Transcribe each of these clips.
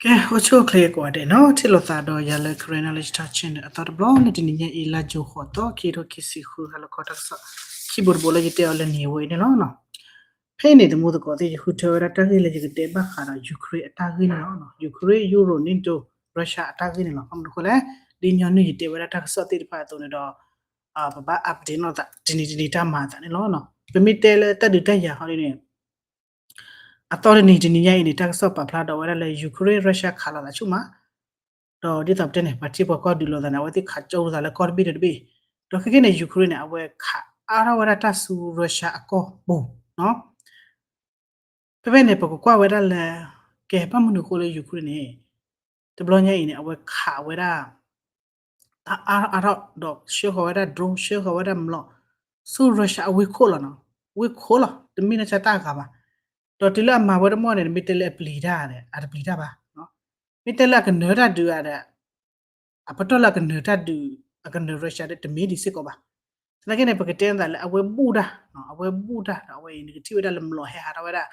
အိၣ်ဆူၣ်အိၣ်ချ့ကိးဂၤဒဲးနီၤ, ထံၣ်လိာ်သးဒီးယၤလၢ Karen Knowledge Talk Channel အသီတဘျီန့ၣ် တနံၤညါအံၤ လါယူၤဃိးသီ ခံကထိခံဆံဃု ဟါလီၤခီတၢ်ကစီၣ် ခံဘိတဘိလၢယတဲအီၤလၢနံၤအဝဲအံၤန့ၣ်လီၤ. ဖဲအံၤန့ၣ် တမူသကိးသ့ၣ် ယဃုထၢဝဲဒၣ်တၢ်ဂ့ၢ်လၢယကတဲဘၣ်ဃးဒီး Ukraine အတၢ်ဂ့ၢ်န့ၣ်လီၤ. Ukraine, Europe, NATO, Russia အတၢ်ဂ့ၢ်န့ၣ်လီၤ. ဘၣ်မနုၤအဃိလဲၣ်, ဒ်ညီနုၢ်ယတဲဝဲဒၣ် တၢ်ကစီၣ်သ့ၣ်တဖၣ်အသိးန့ၣ်ဒီး ပဘၣ် update နီၢ်သး တနံၤတနံၤတၢ်မၤအသးန့ၣ်လီၤ. ပမ့ၢ်တဲလၢတၢ်ဒုးတၢ်ယၤဟီဒ်န့ၣ် အသီတနံၤတနံၤညါအံၤန့ၣ် တၢ်ကစီၣ်ပာ်ဖျါဒီးဝဲဒၣ်လၢ Ukraine Russia ခးလိာ်သးဆူၣ်မး, ဒီးဒ်သိးပတဲန့ၣ် ပှၤထံပှၤကီၢ်ဒုးလိာ်သးန့ၣ် အဝဲသ့ၣ်ခးကၠိလိာ်သးလၢကီၢ်တဘ့ၣ်ဒီးတဘ့ၣ်, ဒီးခဲကနံၣ်န့ၣ် Ukraine န့ၣ် အဝဲခးအါထီၣ်ဝဲဒၣ်တၢ်ဆူ Russia အကီၢ်ပူၤနီၤ. ဖဲဖဲန့ၣ် ပကကွၢ်ဝဲဒၣ်လၢ ကဲဘၣ်မနုၤအဃိလၢ Ukraine န့ၣ် တဘျီညါအံၤန့ၣ် အဝဲခးဝဲဒၣ် တၢ်အါထီၣ်အါထီၣ်ဒီး ဆှၢဃီၤဝဲဒၣ် drone ဆှၢဃီၤဝဲဒၣ်မျိာ် ဆူ Russia အဝ့ၢ်ခိၣ်လီၤနီၤ, ဝ့ၢ်ခိၣ်လီၤ, တမ့ၢ်လၢတၢ်ဂၤဘၣ်. ဒီးတုၤလၢအမၤဝဲတမီၢ်န့ၣ် မ့ၢ်တဲလၢအပျံၤတၢ်ဒီး အတပျံၤတၢ်ဘၣ်. မ့ၢ်တဲလၢအကနၢၤတၢ်ဒုးဧါဒီး အပတီၢ်လၢအကနၢၤတၢ်ဒုး အကနၢၤ Russia ဒီး တမ့ၢ်ဒံးစ့ၢ်ကီးဘၣ်. သနာ်က့န့ၣ် ပကတဲသးလၢအဝဲဘူၣ်တၢ်, အဝဲအံၤန့ၣ် ကထံၣ်ဝဲဒၣ်လၢမျိာ်ဟဲဟးထီၣ်ဝဲဒၣ်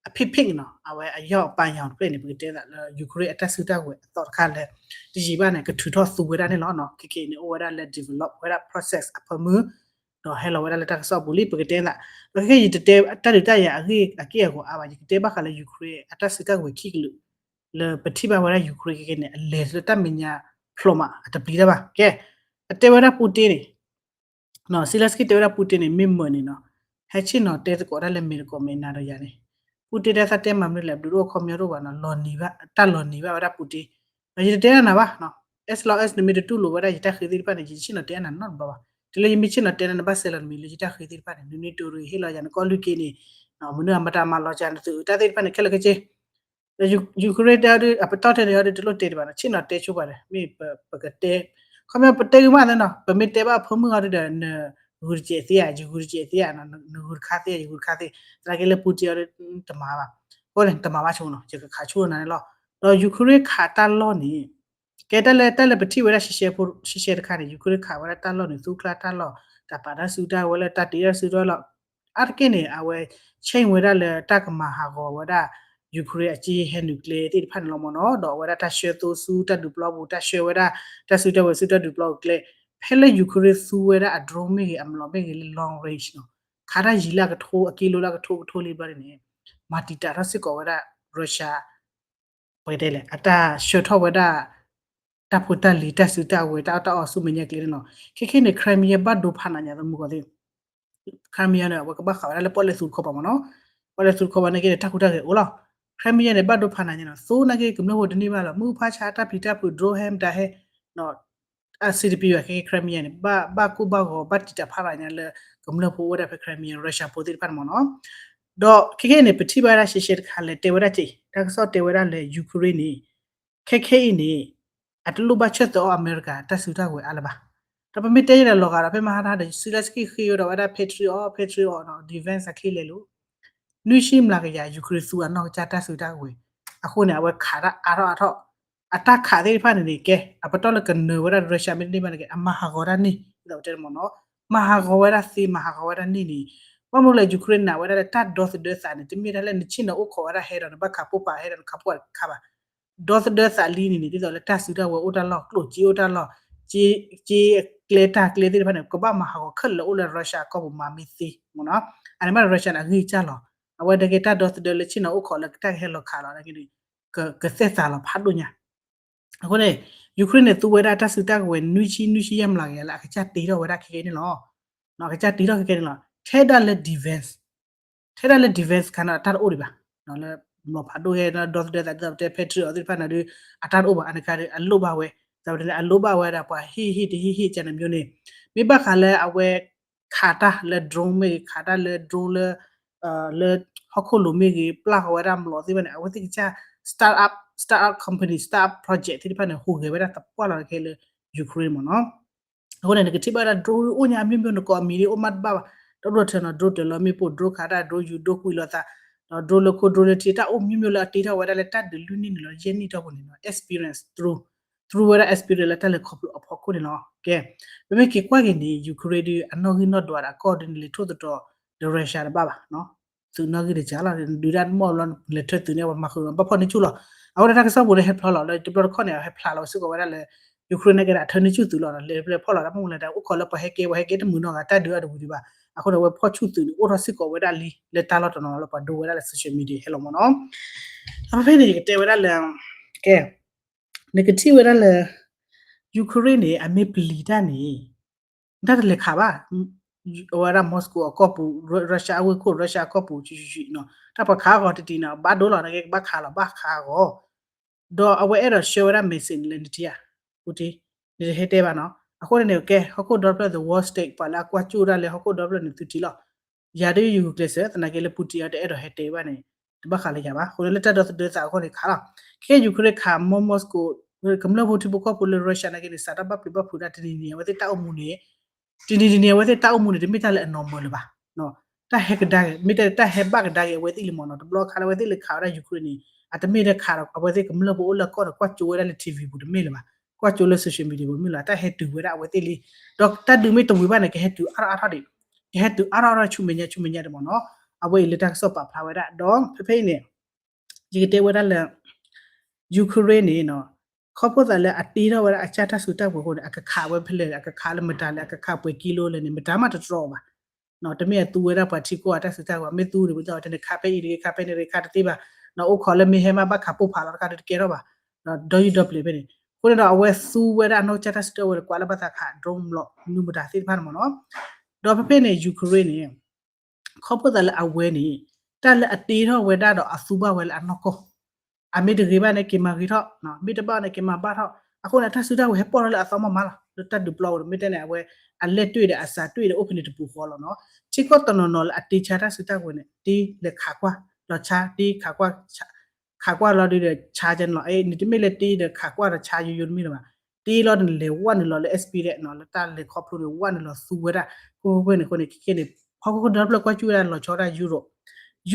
အဖ့ၣ်ဖ့ၣ်န့ၣ်နီၤ, အဝဲအယီၢ်အပာ်ယီၤတဖျၢၣ်န့ၣ် ပကတဲသးလၢ Ukraine အတၢ်စုတၢ်ဝဲၤအသီတခါလၢ တယံာ်ဘၣ်န့ၣ် ကထုးထီၣ်သူဝဲဒၣ်န့ၣ်လီၤ. ခဲကနံၣ်အံၤန့ၣ် အိၣ်ဝဲဒၣ်လၢ develop ဝဲဒၣ် process အဖၢမုၢ် ဒီးဟဲလီၤဝဲဒၣ်လၢတၢ်ကစီၣ်ပူၤလံ ပကတဲသး. ဒီးခဲကနံၣ်အံၤ ယတတဲတၢ်ဒုးတၢ်ယၤအဂ့ၢ်အက့ၢ်အဂီၤအါဘၣ်, ယကတဲဘၣ်ဃးလၢ Ukraine အတၢ်စုတၢ်ဝဲၤခံကလုာ် လၢပထံၣ်ဘၣ်ဝဲဒၣ် Ukraine ခဲကနံၣ်န့ၣ် အလဲၤလၢတၢ်မဲာ်ညါဖျိးမး အတပျံၤတၢ်ဘၣ်. ကဲ, အတဲဝဲဒၣ် Putin န့ၣ် Zelenskyy တဲဝဲဒၣ် Putin န့ၣ် မ့ၢ်မၢန့ၣ်နီၤ, ဟဲဆ့ၣ်နီၤတဲသကိးတၢ်လၢမဲာ်တကိးမဲာ်နၤဒီးယၤန့ၣ်, Putin တဲသးတဲမၤမနုၤလဲၣ်, ဘျုးဒိၣ်ခီပညီတအိၣ်ဘၣ်နီၤ, လီၤနံၤဘၣ်, တၢ်လီၤနံၤဘၣ်ဝဲဒၣ် Putin. ဒီးယတတဲတၢ်နၤဘၣ်, as long as နမ့ၢ်တတူၢ်လိာ်ဝဲဒၣ်ယတၢ်ဃ့သ့ၣ်တဖၣ်န့ၣ် ယတဆ့ၣ်နီၤတဲနၤနီတဘျီဘၣ်. တုၤလၢယမ့ၢ်ဆ့ၣ်နီၤတဲနၤ နဘၣ်ဆဲးလီၤနမံၤလၢယတၢ်ဃ့သ့ၣ်တဖၣ်န့ၣ်, နမ့ၢ်တူၢ်ရ့ၣ်ဟ့ၣ်လီၤယၤနကီၢ်လုၢ်က့န့ၣ်, မနုၤအမတၤမၤလီၤစၢၤနသုးတၢ်သ့ၣ်တဖၣ်န့ၣ် ခဲလၢာ်ခဲဆ့ ဒီး Ukraine တဲအီၤဒုး အပတီၢ်ထဲန့ၣ်အီၤဒုး တလိၣ်တဲတဘၣ်နီၤ, ဆ့ၣ်နီၤတဲဆိပှၤဒီး မ့ၢ်ပကတဲ, ခီပညီပတဲဂ့ၤမးသ့နီၤ, ပမ့ၢ်တဲဘၣ်အဖၢမုၢ်အီၤဒုးဒီး နဂုာ်တစဲးသ့ဧါ, ယဂုာ်တစဲးသ့ဧါ, နဂုာ်တခါသ့ဧါ, ယဂုာ်တခါသ့, သနာ်က့လၢ Putin အီၤဒုး တမၤဘၣ်, အဃိန့ၣ် တမၤဘၣ်ဆိနီၤ, ယကခးဆိနၤန့ၣ်လီၤ. ဒီး Ukraine ခးတၢ်လီၢ်န့ၣ် ကဲတၢ်လၢ တၢ်လၢပထံၣ်ဝဲဒၣ်ရှဲရှဲဖိ ရှဲရှဲတခါန့ၣ် Ukraine ခးဝဲဒၣ်တၢ်လီၢ်န့ၣ် သူကျါတၢ်လီၢ်, တၢ်ပာ်တၢ်စုတၢ်ဝဲၤလၢတၢ်တ့တၢ်စုတၢ်လီၢ်, အါတက့ၢ်န့ၣ် အဝဲ change ဝဲဒၣ်လၢတၢ်ကမၤဟးဂီၤဝဲဒၣ် Ukraine အကၠ့ဟဲ nuclear သ့ၣ်တဖၣ်န့ၣ်လီၤမ့ၢ်နီၤ, ဒီးအဝဲဒၣ်တၢ်ဆှၢသိဆူတၢ်ဒုးပျီပူၤ, တၢ်ဆှၢဝဲဒၣ် တၢ်စုတၢ်ဝဲၤဆူတၢ်ဒုးပျီပူၤကျဲ, ဖဲလၢ Ukraine သူဝဲဒၣ်အ drone မ့ၢ်ဂ့ၤ အမျိာ်မ့ၢ်ဂ့ၤလၢ long range နီၤ, ခးတၢ်ယံၤလၢအကထိ အက့လိလၢအကထိကထိလံဘျီန့ၣ် မၤတံာ်တာ်ထီၣ်စ့ၢ်ကီးဝဲဒၣ် Russia ပကတဲလဲၣ် အတၢ်ဆှၢထီၣ်ဝဲဒၣ် တၢ်ဖိတၢ်လံၤ တၢ်စုတၢ်ဝဲၤ တၢ်အီၣ်တၢ်အီဆူမဲာ်ညါကျဲန့ၣ်လီၤ. ခဲခဲအံၤန့ၣ် Crimea ဘၣ်ဒိဖးနးညါသမူကီၢ်သ့ၣ် Crimea န့ၣ် အဝဲကဘၣ်ဃးဝဲဒၣ်လၢပီၣ်လဲၣ်သူတခီပၤမ့ၢ်နီၤ, ပီၣ်လဲၣ်သူတခီပၤန့ၣ်က့န့ၣ် တၢ်ဟူးတၢ်ဂဲၤအိၣ်လီၤ. Crimea န့ၣ် ဘၣ်ဒိဖးနးညါနီၤ, သိနာ်က့ ကမျၢၢ်ဖိတန့ၢ်ဘၣ်လီၤ. မုၢ်ဖါဆါတၢ်ပျံၤတၢ်ဖုး drone ဟဲမတၤဟဲ အစံးတပံၤဘၣ် ခဲခဲ Crimea န့ၣ် ဘၣ်ကူၣ်ဘၣ်ဂီၤ ဘၣ်တံာ်တာ်ဖးနးညါလၢ ကမျၢၢ်ဖိအိၣ်ဝဲဒၣ်ဖဲ Crimea Russia ဖိသ့ၣ်တဖၣ်န့ၣ်မ့ၢ်နီၤ. ဒီးခဲခဲအံၤန့ၣ် ပထံၣ်ဘၣ်ဝဲဒၣ်ရှဲရှဲတခါလၢ တဲဝဲဒၣ်က့ တၢ်ကစီၣ်တဲဝဲဒၣ်လၢ Ukraine န့ၣ် ခဲခဲအံၤန့ၣ် အတလိၣ်ဘၣ်ဆၢၣ်သၢအီၣ်အမဲရကၤ တၢ်စုတၢ်ဝဲၤအါလၢၤဘၣ်. ဒီးပမ့ၢ်တဲယဲဒီးလီၤဂာ်ဒီး ဖဲမဟါတဟါဒီး Zelenskyy ဃ့ဝဲဒီးဝဲဒၣ် Patriot, Patriot နီၤ defense အချ့လဲၤလိာ် နွံဆံမျးကယၤ Ukraine သူအနီၢ်ကစၢ်တၢ်စုတၢ်ဝဲၤ, အဃိန့ၣ် အဝဲခးတၢ်အါထီၣ်အါထီၣ်, အတၢ်ခးသ့ၣ်တဖၣ်န့ၣ်န့ၣ် ကဲ အပတီၢ်လၢကနၢၤဝဲဒၣ် Russia မ့ၢ်တန့ၢ်ဘၣ်န့ၣ်က့ အမၤဟးဂီၤတၢ်န့ၣ် ဒ်သိးပတဲမ့ၢ်နီၤ, မၤဟးဂီၤဝဲဒၣ်သ့ မၤဟးဂီၤဝဲဒၣ်န့ၣ်န့ၣ်, ဘၣ်မနုၤလဲၣ် Ukraine နာ်ဝဲဒၣ်လၢတၢ်ဒီသဒၢသးန့ၣ် တမ့ၢ်ဒၣ်လၢနဆ့ၣ်နီၤအိၣ်ခိးဝဲဒၣ်ဟဲဒီး နဘၣ်ခးပိၢ်ပာ်ဟဲဒီး နခးပိၢ်ပာ်တခါဘၣ်. ဒီသဒၢသးလံန့ၣ်န့ၣ် ဒ်သိးလၢတၢ်စုတၢ်ဝဲၤအိၣ်တၢ်လီၢ်, ကျိၣ်စ့အိၣ်တၢ်လီၢ်, စ့အကျဲတၢ်ကျဲသ့ၣ်တဖၣ်န့ၣ် ကဘၣ်မၤဟးဂီၤခဲလၢာ်လၢအိၣ်လၢ Russia အကီၢ်ပူၤမၤမ့ၢ်သ့မ့ၢ်နီၤ, အန့ၣ်မ့ၢ် Russia န့ၣ် အဂံၢ်စၢ်လီၤ. အဝဲဒၣ်က့တၢ်ဒီသဒၢလၢဆ့ၣ်နီၤအိၣ်ခိးလၢတၢ်ကဟဲလီၤခးလီၤန့ၣ် ကသဲၣ်သးလီၤဖးဒိၣ်ညါ. အဃိန့ၣ် Ukraine န့ၣ် သူဝဲဒၣ်တၢ်စုတၢ်ကဝဲၤ နွံဆံ နွံဆံယဲၢ်မျးကယၤလၢအကစၢ်တ့ထီၣ်ဝဲဒၣ်ခဲခဲန့ၣ်လီၤ. အကစၢ်တ့ထီၣ်ခဲခဲန့ၣ်လီၤ. ထဲဒၣ်လၢ defense, ထဲဒၣ်လၢ defense ခါန့ၣ် အတၢ်တအိၣ်ဒံးဘၣ်. လၢ မျီဖးဒိၣ်ဟဲ ဒီသဒၢသးဒ်သိးပတဲ Patriot သ့ၣ်တဖၣ်န့ၣ်ဒီး အတၢ်တအိၣ်ဘၣ်. အန့ၣ်ခါဒီး အလိၣ်ဘၣ်ဝဲ, ဒ်သိးပတဲန့ၣ် အလိၣ်ဘၣ်ဝဲဒၣ် ပှၤဟ့ၣ်ဟ့ၣ်တဟ့ၣ်ဟ့ၣ်ကန့ၣ်မ့ၢ်န့ၣ်, မ့ၢ်ဘၣ်ဃးလၢအဝဲ ခးတၢ်လၢ drone မ့ၢ်ဂ့ၤ, ခးတၢ်လၢ drone လၢ လၢဟီၣ်ခိၣ်လိၤမ့ၢ်ဂ့ၤ, ပျၢ်ဃီၤဝဲဒၣ်မျိာ်သ့ၣ်တဖၣ်န့ၣ် အဝဲသ့ၣ်ကစၢ် startup, startup company, startup project သ့ၣ်တဖၣ်န့ၣ် ဟူးဂဲၤဝဲဒၣ်သပှၢ်လီၤခဲလၢ Ukraine မ့ၢ်နီၤ. အဃိန့ၣ် နကထံၣ်ဘၣ်ဝဲဒၣ် drone အိၣ်ညါအမျိုးမျိုး နကိးအမံၤဒ်အိၣ်မးတဘၣ်ဘၣ်. တၢ်ဒိၣ်ထၢနီၤ drone တၢၤလီၤမ့ၣ်ပိၢ်, drone ခးတၢ်, drone ယူၤ, drone ကွံာ်လိာ်သး, ဒီး drone လၢခိ drone လၢထံ တၢ်အိၣ်မျိုးမျိုးလၢအတ့ထီၣ်ဝဲဒၣ်လၢတၢ်ဒုးလွံၢ်နံၣ်န့ၣ်လီၤ. ယဲၢ်နံၣ်တီၢ်ပူၤန့ၣ်နီၤ experience through, through ဝဲဒၣ် experience လၢတၢ်လဲၤခီဖျိအဖီခိၣ်န့ၣ်လီၤ. ကဲ, ပမ့ၢ်က့ၤကွၢ်က့ၤန့ၣ် Ukraine ဒုး အနီၣ်ဂံၢ်နီၣ်ဒွးဒီးအကီၢ်ဒုးန့ၣ် လဲၤထိၣ်သတြီၤဒီး Russia တဘၣ်ဘၣ်. သုးနီၣ်ဂံၢ်တကးလီၤ, ဒုးတၢ်မီၢ်လီၤ လဲၤထၢသုးန့ၣ် ပှၤမၤဃုာ်ဘၣ်ဖီၣ်န့ၢ်ဆူၣ်လီၤ. အဃိန့ၣ် တၢ်ကစီၣ်ပူၤန့ၣ် ဟဲဖျါလီၤလၢတဘျီတခီၣ်န့ၣ် ဟဲဖျါလီၤစ့ၢ်ကီးဝဲဒၣ်လၢ Ukraine နာ်က့ဒီး အထၢန့ၢ်ဆူၣ်သုးလီၤနီၤ, လဲၤဖဲလဲၣ်ဖီၣ်လီၤတၢ်မုၢ်လၢၤတၢ် အိၣ်ခိးလၢပှၤဟဲကဲ ပှၤဟဲကဲတမုာ်နီတဂၤ တၢ်ဒုးအတဝံၤဒံးဘၣ်. အဃိန့ၣ် အဝဲဖီၣ်ဆူၣ်သုးန့ၣ် အိၣ်ထီၣ်စ့ၢ်ကီးဝဲဒၣ်လံ လၢတၢ်လီၢ်တနီၤလၢပှၤဒိဝဲဒၣ်လၢ social media ဟဲလီၤမ့ၢ်နီၤ. ဒီးဖဲဖဲန့ၣ် ယကတဲဝဲဒၣ်လၢ ကဲ နကထံၣ်ဝဲဒၣ်လၢ Ukraine န့ၣ် အမ့ၢ်ပျံၤတၢ်န့ၣ် တၢ်တလဲၤခးဘၣ် အဝဲဒၣ် Moscow အကီၢ်ပူၤ Russia အဝ့ၢ်ခိၣ် Russia အကီၢ်ပူၤ ဆံဆံဆံနီၤ တၢ်ပှၤခးအဂီၤတတံၤနီၤ ဘၣ်ဒိလီၤ နကဘၣ်ခးလီၤ ဘၣ်ခးအဂီၤ ဒီးအဝဲအဲၣ်ဒိးဆှၢဝဲဒၣ် message န့ၣ်လၢနထံၣ်ဧါ Putin နတဟဲတဲဘၣ်နီၤ. အဃိန့ၣ်န့ၣ် ကဲ ဟီၣ်ခိၣ်ဒီဖျၢၣ် the world stage ပှၤလၢအကွၢ်ကၠိၣ်ဒၣ်လၢဟီၣ်ခိၣ်ဒီဖျၢၣ်န့ၣ် သုထံၣ်လီၤ. ယၤဒ်ယဂုာ်ကျဲးစၢး သနာ်က့လၢ Putin အတအဲၣ်ဒိးဟဲတဲဘၣ်န့ၣ် တဘၣ်ဃးလၢယၤဘၣ်. အဃိန့ၣ်လၢတၢ်ဒီသဒၢသးအဃိန့ၣ်ခးလီၤ. ခဲ Ukraine ခး Moscow ကမျၢၢ်ဖိထံဖိကီၢ်ဖိလၢ Russia နာ်က့န့ၣ် စးထီၣ်ဘၣ်ပျံၤဘၣ်ဖုးဒၣ်တနံၤနံၤ အဝဲသ့ၣ်တၢ်အိၣ်မူန့ၣ် တနံၤတနံၤ အဝဲသ့ၣ်တၢ်အိၣ်မူန့ၣ် တမ့ၢ်တၢ်လၢအ normal လၢၤဘၣ်. တၢ်ဟဲကဒါက့ၤ မ့ၢ်တဲတၢ်ဟဲဘၣ်ကဒါက့ၤအဝဲသ့ၣ်လံမ့ၢ်နီၤ တဘျီခါလၢအဝဲသ့ၣ်လဲၤခးဝဲဒၣ် Ukraine န့ၣ် အတမ့ၢ်တၢ်ခးဒီး အဝဲသ့ၣ်ကမျၢၢ်ဖိအိၣ်လၢကီၢ်ဒီး ကွၢ်ကၠိဝဲဒၣ်လၢ TV ပူၤတမ့ၢ်လၢၤဘၣ်. ကွၢ်ကၠိလၢ social media ပူၤမ့ၢ်လီၤ တၢ်ဟဲတုၤဝဲဒၣ်အဝဲသ့ၣ်လံ. ဒီးတၢ်ဒုးမ့ၢ်တဝံၤဘၣ်န့ၣ် ကဟဲတုၤအါထီၣ်အါထီၣ်ဒံး ကဟဲတုၤအါထီၣ်အါထီၣ် ဆူမဲာ်ညါဆူမဲာ်ညါဒံးမ့ၢ်နီၤ. အဝဲအံၤလၢတၢ်ကစီၣ်ပာ်ဖျါဝဲဒၣ် ဒီးဖဲဖဲအံၤန့ၣ် ယကတဲဝဲဒၣ်လၢ Ukraine န့ၣ်နီၤ ခီဖျိသးလၢအတ့ထီၣ်ဝဲဒၣ်အကစၢ်တၢ်စုတၢ်ဝဲၤအဃိန့ၣ် အကခးဝဲဖဲလဲၣ် အကခးလၢမတၤလဲၣ် အကခးပှဲၤကံလိလဲၣ်န့ၣ် မတၤမးတတြီအီၤဘၣ်. တမ့ၢ်အသူဝဲဒၣ်ပှၤထံကီၢ်အတၢ်စုတၢ်ဝဲၤ မ့ၢ်သူန့ၣ် ပသ့ၣ်ညါတဲန့ၣ် ခးဖဲအံၤတဂ့ၤ ခးဖဲန့ၣ်တဂ့ၤ ခးတသ့ဘၣ်. အိၣ်ခိးလၢမ့ၢ်ဟဲမးဘၣ်ခးပိၢ်ဖးလီၤတခါဒီးတကဲထီၣ်ဘၣ်. ဒီးဒီယူၢ်ဒီပျဲၤဖဲန့ၣ် အဃိန့ၣ်ဒီးအဝဲသူဝဲဒၣ်အနီၢ်ကစၢ်တၢ်စုတၢ်ဝဲၤလၢကွၢ်လၢဘၣ်သးခး drone လီၤ မနုၤမတၤသ့ၣ်တဖၣ်န့ၣ်မ့ၢ်နီၤ. ဒီးဖဲဖဲန့ၣ် Ukraine န့ၣ် ခီဖျိသးလၢအဝဲန့ၣ် တၢ်လၢအတ့ထီၣ်ဝဲဒၣ်ဒီးအသူဘၣ်ဝဲလၢအနီၢ်ကီၢ် အမ့ၢ်တဂ့ၤဘၣ်န့ၣ် က့ၤမၤဂ့ၤထီၣ်, မ့ၢ်တဘၣ်န့ၣ် က့ၤမၤဘၣ်ထီၣ်. အဃိန့ၣ် တၢ်စုတၢ်ဝဲၤဟဲပီၣ်ထီၣ်လၢအသီမးမးလီၤ လၢတၢ်ဒုးပျီပူၤန့ၣ် မ့ၢ်တဲန့ၣ် အဝဲ အလဲၢ်တ့ၢ်ဒီးအစးတ့ၢ်ဒီးအိၣ်ဖဲန့ၣ်တပူၤဃီလီၤနီၤ. ထံကီၢ်တနီၤနီၤလၢအတ့ဆါတၢ်စုတၢ်ဝဲၤန့ၣ် တ့လဲၤခးကွၢ် လီၤဆါ တ့ခးကွၢ် ခးကွၢ်လီၤဒုးဒီးဆါကဲန့ၣ်လီၤ. နတမ့ၢ်လၢတ့ဒီးခးကွၢ်ဒီးဆါယိယိတမ့ၢ်လၢၤဘၣ်. တ့လီၤန့ၣ် လဲၤဝဲနုာ်လီၤလၢ expedite နီၤ လၢတၢ်လဲၤခီဖျိန့ၣ် ဝဲနုာ်လီၤသူဝဲဒၣ် ခိၣ်ခိၣ်န့ၣ်အဃိန့ၣ် ခဲခဲန့ၣ် ဟီၣ်ခိၣ်ဒီဖျၢၣ်ကွၢ်ကၠူၣ်ဝဲဒၣ်လီၤဆီဒၣ် Europe,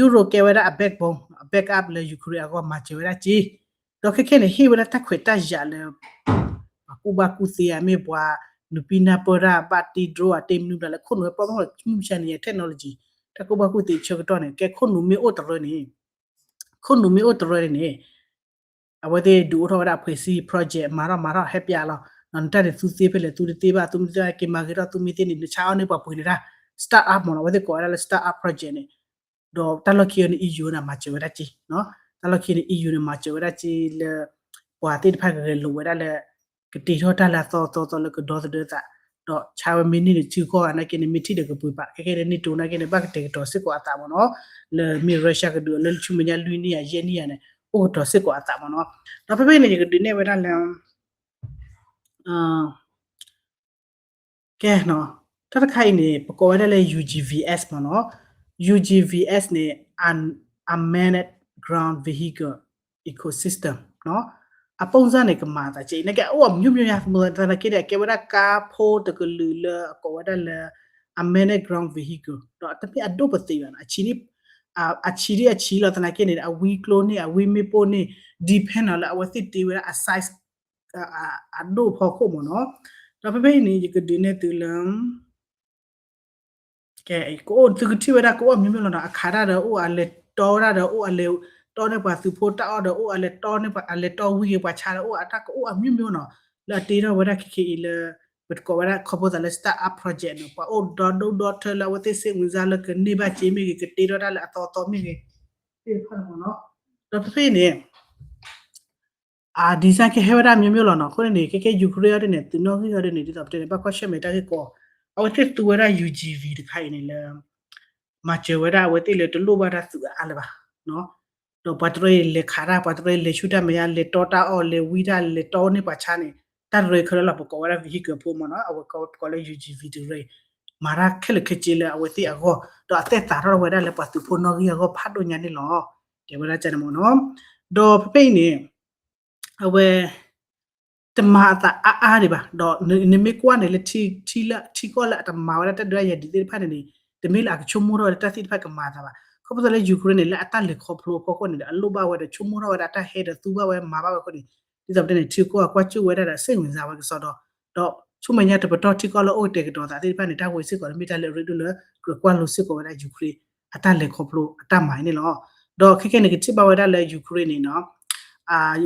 Europe ကဲဝဲဒၣ်အ backbone, အ backup လၢ Ukraine အဂီၢ် မၤစၢၤဝဲဒၣ်က့ ဒီးခဲခဲန့ၣ် ဟ့ၣ်ဝဲဒၣ်တၢ်ခွဲးတၢ်ယာ်လၢ ပှၤကူၣ်ဘၣ်ကူၣ်သ့ဧါ မ့ၢ်ပှၤ နပံနၢ်ပၢၢ်တၢ် ဘၣ်တ့ drone အတ့မနုၤဘၣ်လၢခိၣ်နူာ်ဝဲပီၣ်မ့ၢ်မုၢ်ဆါန့ၣ် technology တၢ်ကူၣ်ဘၣ်ကူၣ်သ့ဆၢကတီၢ်န့ၣ် ကဲခိၣ်နူာ်မ့ၢ်အိၣ်တရၢန့ၣ် ခိၣ်နူာ်မ့ၢ်အိၣ်တရၢန့ၣ်န့ၣ် အဝဲသ့ၣ်ဒုးအိၣ်ထီၣ်ဝဲဒၣ်အဖှဲးစံ project မၤထီၣ်မၤထီၣ် ဟဲပျးလီၤ နတၢ်န့ၣ်သူသ့ဖဲလဲၣ် သူတသ့ဘၣ် သူမ့ၢ်သ့က့ၤမၤဂ့ၤထီၣ် သူမ့ၢ်သ့န့ၣ် နဆါအီၣ်န့ၢ်ပှၤပှ့ၤန့ၣ်တၢ် startup မ့ၢ်နီၤ အဝဲသ့ၣ်ကိးဝဲဒၣ်လၢ startup project န့ၣ် ဒီးတၢ်လီၢ်ခံအံၤန့ၣ် EU န့ၣ် မၤစၢၤဝဲဒၣ်က့ တၢ်လီၢ်ခံန့ၣ် EU န့ၣ် မၤစၢၤဝဲဒၣ်က့လၢ ပှၤသ့ၣ်တဖၣ်ကဂဲၤလိာ်ဝဲဒၣ်လၢ ကတ့ထီၣ်တၢ်လၢအသီသီသီလၢကဒီသဒၢသး ဒီးဆါဝဲမ့ၢ်န့ၢ်န့ၣ် ထံကီၢ်ဂၤနာ်က့န့ၣ် မ့ၢ်ထံၣ်ဒီးကပှ့ၤပာ် ခဲခဲန့ၣ် NATO နာ်က့န့ၣ် ဘၣ်ကတဲာ်ကတီၤစ့ၢ်ကီးအသးမ့ၢ်နီၤ လၢမ့ၢ် Russia ကဒုးအီၤလၢဆူမဲာ်ညါလွံၢ်နံၣ်ယၤ ယဲၢ်နံၣ်ယၤန့ၣ် အိၣ်ကတီၤစ့ၢ်ကီးအသးမ့ၢ်နီၤ. ဒီးဖဲဖဲန့ၣ် ယကဒုးနဲၣ်ဝဲဒၣ်လၢ ကဲနီၤ တၢ်တခါအံၤန့ၣ် ပကိးဝဲဒၣ်လၢ UGVS မ့ၢ်နီၤ UGVS န့ၣ် unmanned ground vehicle ecosystem နီၤ အပုံစံန့ၣ် ကမၤအသးကဲ နာ်က့အိၣ်အမျိုးမျိုးညါ သနာ်က့န့ၣ် အကဲဝဲဒၣ်ကါဖိတကလုာ်လၢအကိးဝဲဒၣ်လၢ unmanned ground vehicle ဒီးတမ့ၢ်အဒိၣ်ပသ့ၣ်ဘၣ်နီၤ အဆံးဒ်အဆံးလီၤ သနာ်က့န့ၣ် အဝံကျိန့ၣ် အဝံမ့ၣ်ပိၢ်န့ၣ် depend နီၤလၢအဝဲသ့ၣ်တ့ဝဲဒၣ်အ size အဒိၣ်ဖီခိၣ်မ့ၢ်နီၤ. ဒီးဖဲဖဲအံၤန့ၣ် ယကဒုးနဲၣ်သုလၢ ကအိၣ် သုကထံၣ်ဝဲဒၣ်ကအိၣ်အမျိုးမျိုးလီၤနီၤ အခးတၢ်ဒီးအိၣ် အလဲၤတီဝဲဒၣ်ဒီးအိၣ် အလဲၤတီန့ၢ်ပှၤသုးဖိတၢ်အီၣ်ဒီးအိၣ် အလဲၤတီန့ၢ်ပှၤ အလဲၤတီဝံက့ၤပှၤဆါဒီးအိၣ် အတၢ်ကအိၣ်အမျိုးမျိုးနီၤ လၢအတ့ထီၣ်ဝဲဒၣ်ခဲခဲအံၤလၢ ပကိးဝဲဒၣ်ခီဖျိသးလၢ startup project နီၤ ပှၤအိၣ်ဒီဒူၣ်ဒီထၢလၢအဝဲသ့ၣ်စ့ၣ်ဝင်စါလၢကန့ၢ်ဘၣ်က့မ့ၢ်ဂ့ၤ ကတ့ထီၣ်တၢ်လၢအသီသီမ့ၢ်ဂ့ၤ သ့ၣ်တဖၣ်န့ၣ်မ့ၢ်နီၤ ဒီးဖဲဖဲအံၤန့ၣ် အ design ကဟဲဝဲဒၣ်မျိုးမျိုးလီၤနီၤ အဃိန့ၣ်န့ၣ် ခဲကဲ Ukraine အီၤဒ်န့ၣ် သုးနီၣ်ဂံၢ်အီၤဒ်န့ၣ် ဒ်သိးပတဲန့ၣ် ဘၣ်ကွၢ်ဆၢၣ်မဲာ်တၢ်ဂ့ၢ်ကီ အဝဲသ့ၣ်သူဝဲဒၣ် U G V တခါအံၤန့ၣ်လၢ မၤစၢၤဝဲဒၣ်အဝဲသ့ၣ်လၢတလိၣ်ဘၣ်တၢ်သုးအါလၢၤဘၣ် ဒီးပှၤတရၢအံၤလဲၤခးတၢ် ပှၤတရၢအံၤလဲၤဆူၢ်တၢ်မဲာ်ညါ လဲၤတီတၢ်အီၣ် လဲၤဝံတၢ် လဲၤတီန့ၢ်ပှၤဆါန့ၣ် တၢ်တရၢခဲလၢာ်လီၤ ပကိးဝဲဒၣ် vehicle ဖိမ့ၢ်နီၤ အဝဲကိးလၢ U G V တရၢအံၤ မၤတၢ်ခဲလၢာ်ခဲဆ့လၢအဝဲသ့ၣ်အဂီၢ် ဒီးအသဲၣ်သးထီၣ်ဝဲဒၣ်လၢပှၤသုးဖိနီၣ်ဂံၢ်အဂီၢ်ဖးဒိၣ်ညါန့ၣ်လီၤ တဲဝဲဒၣ်ကန့ၣ်မ့ၢ်နီၤ ဒီးဖဲဖဲအံၤန့ၣ် အဝဲ တမၤအသးအါအါဒံးဘၣ် ဒီးနမ့ၢ်ကွၢ်န့ၣ်လၢ ထံကီၢ်လၢအတမၤဝဲဒၣ်တၢ်ဒုးတၢ်ယၤဒ်သ့ၣ်တဖၣ်န့ၣ်န့ၣ် တမ့ၢ်လၢအကဆိကမိၣ်ထီၣ်ဝဲဒၣ်တၢ်သ့ၣ်တဖၣ်ကမၤအသးဘၣ် ခီဖျိလၢ Ukraine န့ၣ် လၢအတၢ်လဲၤခီဖျိအဖီခိၣ်န့ၣ်ဒီး အလိၣ်ဘၣ်ဝဲဒီးဆိကမိၣ်ထီၣ်ဝဲဒၣ်တၢ်ဟဲဒီးသူဘၣ်ဝဲမၤဘၣ်ဝဲအဃိန့ၣ် ဒ်သိးပတဲန့ၣ် ထံကီၢ်အကွၢ်ကၠိၣ်ဝဲဒၣ်ဒီးစ့ၣ်ဝင်စါဝဲကစီဒီ ဒီးဆူမဲာ်ညါတပတီၢ်ထံကီၢ်လၢအိၣ်ကတဲာ်ကတီၤသးသ့ၣ်တဖၣ်န့ၣ် တၢ်ဝဲစ့ၢ်ကီးန့ၣ်မ့ၢ်တၢ်လၢအရ့ဒိၣ်လၢ ကြၢးကွၢ်လိစ့ၢ်ကီးဝဲဒၣ် Ukraine အတၢ်လဲၤခီဖျိအတၢ်မၤအံၤန့ၣ်လီၤ. ဒီးခဲကဲန့ၣ် ကထံၣ်ဘၣ်ဝဲဒၣ်လၢ Ukraine န့ၣ်နီၤ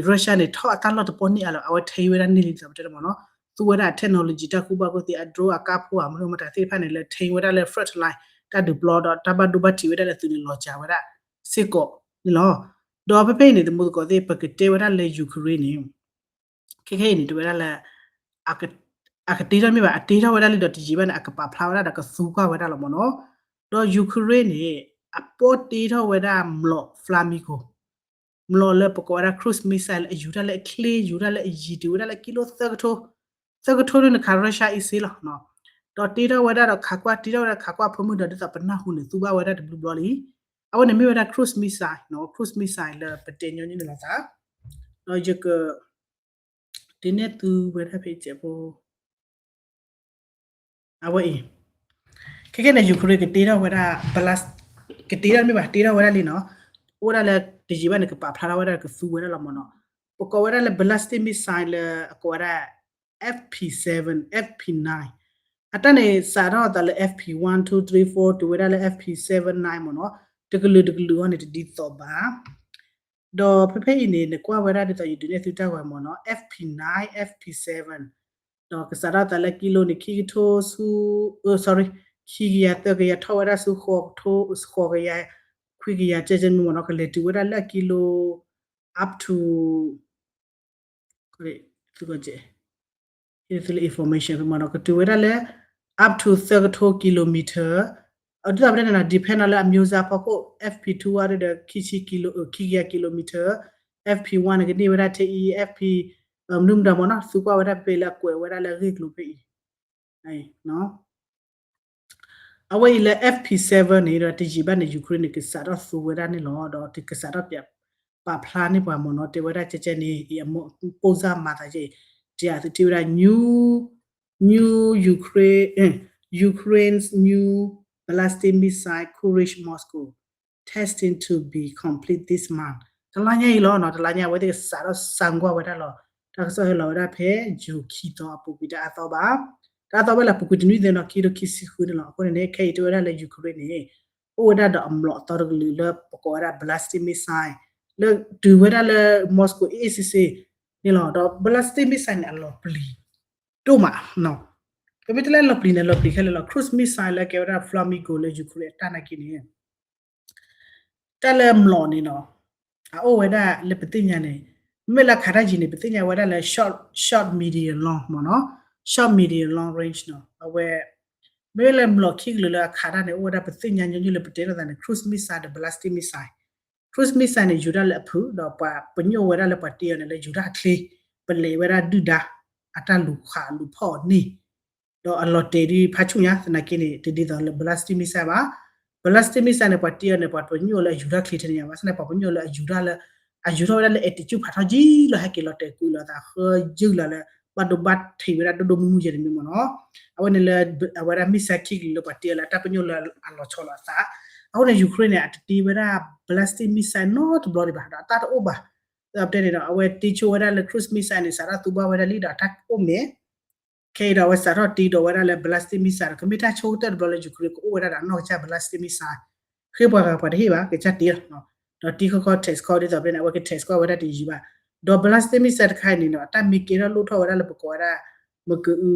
Russia န့ၣ် ထီၣ်အတၢ်လီၢ်တပီၢ်န့ၢ်အါလီၤ အဝဲထံဝဲဒၣ်န့ၢ်လံ ဒ်သိးပတဲမ့ၢ်နီၤ, သူဝဲဒၣ် technology တၢ်ကူၣ်ဘၣ်ကူၣ်သ့ အ drone အကါဖိ အမနုၤမတၤသ့ၣ်တဖၣ်န့ၣ် လၢထံဝဲဒၣ်လၢ front line တၢ်ဒုးပျီဒီး တၢ်ဘၣ်ဒိဘၣ်ထံးဝဲဒၣ်လၢသုးန့ၣ် လီၤစှၤဝဲဒၣ်စ့ၢ်ကီးန့ၣ်လီၤ. ဒီးဖဲဖဲအံၤန့ၣ် သမူသကိးသ့ၣ် ပကတဲဝဲဒၣ်လၢ Ukraine န့ၣ် ခဲခဲအံၤန့ၣ် တဝဲဒၣ်လၢ အကတ့ထီၣ်မ့ၢ်ဘၣ် အတ့ထီၣ်ဝဲဒၣ်လံဒီးတယံာ်ဘၣ်န့ၣ် အကပာ်ဖျါဝဲဒၣ်ဒီးကသူကွၢ်ဝဲဒၣ်လီၤမ့ၢ်နီၤ. ဒီး Ukraine န့ၣ် အပီၢ်တ့ထီၣ်ဝဲဒၣ်မျိာ် Flamingo မျိာ်လၢပကိးဝဲဒၣ် cruise missile လၢအယူၤတၢ်လၢအချ့ ယူၤတၢ်လၢအယံၤ တုၤဝဲဒၣ်လၢကံလိသၢကထိ သၢကထိန့ၣ် နခး Russia အံၤစ့လီၤ. ဒီးတ့ထီၣ်ဝဲဒၣ်ဒီးခးကွၢ် တ့ထီၣ်ဝဲဒၣ်ခးကွၢ်ဖိမုၣ်ဒီး ဒ်သိးပနၢ်ဟူန့ၣ် သူဘၣ်ဝဲဒၣ်တဘျုးဘျီလံ. အဝဲန့ၣ်မ့ၢ်ဝဲဒၣ် cruise missile နီၤ cruise missile လၢပတဲညီနုၢ်န့ၣ်လီၤသး. ဒီးယက ဒ်န့ၣ်သူဝဲဒၣ်ဖဲအံၤစဲးဖိ အဝဲအံၤ ခဲခဲန့ၣ် Ukraine ကတ့ထီၣ်ဝဲဒၣ် blast ကတ့ထီၣ်မ့ၢ်ဘၣ် တ့ထီၣ်ဝဲဒၣ်လံနီၤ. အိၣ်ဝဲဒၣ်လၢတယံာ်ဘၣ်န့ၣ် ကပာ်ဖျါထီၣ်ဝဲဒၣ်ကသူဝဲဒၣ်လီၤမ့ၢ်နီၤ. ပကိးဝဲဒၣ်လၢ ballistic missile လၢအကိးဝဲဒၣ် F P seven, F P nine အတၢ်န့ၣ် စးထီၣ်သးလၢ F P one, two, three, four တုၤဝဲဒၣ်လၢ F P seven nine မ့ၢ်နီၤ. တကလုာ်တကလုာ်အံၤန့ၣ် တဒ်သိးဘၣ်. ဒီးဖဲဖဲအံၤန့ၣ် နကွၢ်ဝဲဒၣ်ဒ်သိးယဒုးနဲၣ်သုတၢ်ဂီၤမ့ၢ်နီၤ F P nine, F P seven ဒီးကစးထီၣ်သးလၢကံလိန့ၣ် ခံကထိဆူ sorry ခံကယၤသၢကယၤ ထီၣ်ဝဲဒၣ်ဆူ ဃိးကယၤ ခွံကယၤ ကဲကဲမ့ၢ်နီၤ ကလဲၤတုၤဝဲဒၣ်လၢအကံလိ up to သုက information မ့ၢ်နီၤ ကတုၤဝဲဒၣ်လၢ up to သၢကထိ kilometer ဒ်သိးပတဲန့ၣ်နီၤ depend နီၤလၢအမျိုးအစားဖီခိၣ် F P two ဝဲဒီး ခံဆံ kilo ခံကယၤ kilometer, F P one န့ၣ် ကန့ၢ်ဝဲဒၣ်ထဲအံၤ F P မနုၤမတၤမ့ၢ်နီၤ သူကွၢ်ဝဲဒၣ်ဖဲလၢအကွဲးဝဲဒၣ်လၢအဂ့ၢ်ကျိၤဖဲအံၤ အဝဲအံၤလၢ F P seven န့ၣ်ဒီး တယံာ်ဘၣ်န့ၣ် Ukraine န့ၣ် ကစးထီၣ်သူဝဲဒၣ်န့ၣ်လီၤ. ဒီးကစးထီၣ်ပ ပာ်ဖျါန့ၢ်ပှၤမ့ၢ်နီၤ တဲဝဲဒၣ်ကဲကဲန့ၣ် အံၤအမိၢ်ပိၢ်စၢ်မၤသးကဲအံၤ တယၤသုထံၣ်ဝဲဒၣ် new, new Ukraine, Ukraine's new ballistic missile Courage Moscow testing to be complete this month တလါညါအံၤလီၤနီၤ တလါညါအဝဲသ့ၣ်ကစးထီၣ်စၢ်ကွၢ်ဝဲဒၣ်လီၤ. တၢ်ကစီၣ်ဟဲလီၤဝဲဒၣ်ဖဲ ယူၤခံသီ အပူၤကွံာ်တအါသီဘၣ်. တအါသီဝဲလၢအပူၤကွံာ်တနွံသဲနီၤ ခံကထိခံဆံဃုန့ၣ်လီၤ. အဃိန့ၣ်န့ၣ် ခဲအံၤတဲဝဲဒၣ်လၢ Ukraine န့ၣ် အိၣ်ဝဲဒၣ်ဒီးအမျိာ်အသီတကလုာ်လၢပကိးဝဲဒၣ် ballistic missile လၢတုၤဝဲဒၣ်လၢ Moscow အ့ၣ်စ့ၣ်စ့ၣ်န့ၣ်လီၤ. ဒီး ballistic missile န့ၣ် အလီၤပျံၤဒိၣ်မးနီၤ. ပမ့ၢ်တဲလၢအလီၤပျံၤန့ၣ် လီၤပျံၤခဲလၢာ်လီၤ. cruise missile လၢကဲဝဲဒၣ် Flamingo လၢ Ukraine အတၢ်နာ်က့န့ၣ် တၢ်လၢမျိာ်န့ၣ်နီၤ အအိၣ်ဝဲဒၣ်လၢပသ့ၣ်ညါန့ၣ် မ့ၢ်လၢခးတၢ်ယံၤန့ၣ် ပသ့ၣ်ညါဝဲဒၣ်လၢ short, short, medium, long မ့ၢ်နီၤ. short, medium, long range နီၤ အဝဲ မ့ၢ်လၢမျိာ်ခံကလုာ်လၢအခးတၢ်န့ၣ် အိၣ်ဝဲဒၣ်ပသ့ၣ်ညါညီနုၢ်လၢပတဲလိာ်သးန့ၣ် cruise missile ဒီး ballistic missile. cruise missile န့ၣ် ယူၤတၢ်လၢအဖုၣ် ဒီးပှၤပညိၣ်ဝဲဒၣ်လၢပှၤတ့အီၤန့ၣ်လၢယူၤတၢ်အချ့ ပလဲၤဝဲဒၣ်ဒုၣ်ဒါ အတၢ်လူၤခးလူၤဖီၣ်အီၤန့ၣ် ဒီးအလီၤတဲာ်ဒ်ဖးဆူၣ်ညါ သနာ်က့န့ၣ် တဒ်သိးလၢ ballistic missile ဘၣ်. ballistic missile န့ၣ် ပှၤတ့အီၤန့ၣ် ပှၤပညိၣ်လၢအယူၤတၢ်ချ့ထဲန့ၣ်ညါဘၣ်. ဘၣ်ဆၣ်န့ၣ် ပှၤပညိၣ်လၢအယူၤတၢ်လၢ အယူၤထီၣ်ဝဲဒၣ်လၢ altitude ဖးထီၣ်ယံာ်လီၤ ဟဲက့ၤလီၤတဲာ်ကွံာ်လီၤသးဃၢယုၢ်လီၤလၢ ဘၣ်ဒိဘၣ်ထံးဝဲဒၣ်ဒိၣ်ဒိၣ်မုၢ်မုၢ်ယဲၢ်တမံၤမ့ၢ်နီၤ. အဝဲန့ၣ်လၢ အဝဲဒၣ် missile ခံကလုာ်လၢပှၤတ့အီၤလၢအတၢ်ပညိၣ်လၢအလီၤဆီလိာ်အသး. အဃိန့ၣ် Ukraine န့ၣ် အတတ့ဝဲဒၣ် ballistic missile နီတဘျီဒံးဘၣ် ဒီးအတၢ်တအိၣ်ဘၣ်. ဒီးပတဲန့ၣ်ဒီး အဝဲတ့ဆိဝဲဒၣ်လၢ cruise missile န့ၣ် စးထီၣ်သူဘၣ်ဝဲဒၣ်လံဒီးအတၢ်အိၣ်မဲာ် ခဲအံၤဒီးအဝဲစးထီၣ်တ့ဒီးဝဲဒၣ်လၢ ballistic missile ဒီး ကမ့ၢ်တၢ်ဆိကတၢၢ်တဘျီလၢ Ukraine ကအိၣ်ဝဲဒၣ်ဒီးအနီၢ်ကစၢ် ballistic missile ဃ့ပှၤဂၤပှၤတဟ့ၣ်ဘၣ် ကစၢ်တ့လီၤ. ဒီးတ့ခီခီ test ခီဒ်သိးပတဲန့ၣ် အဝဲက test ခီဝဲဒၣ်တယံာ်ဘၣ်. ဒီး ballistic missile တခါအံၤန့ၣ်ဒီး အတၢ်မ့ၢ်ကဲထီၣ်လိၣ်ထီၣ်ဝဲဒၣ်လၢပကိးဝဲဒၣ် မကအု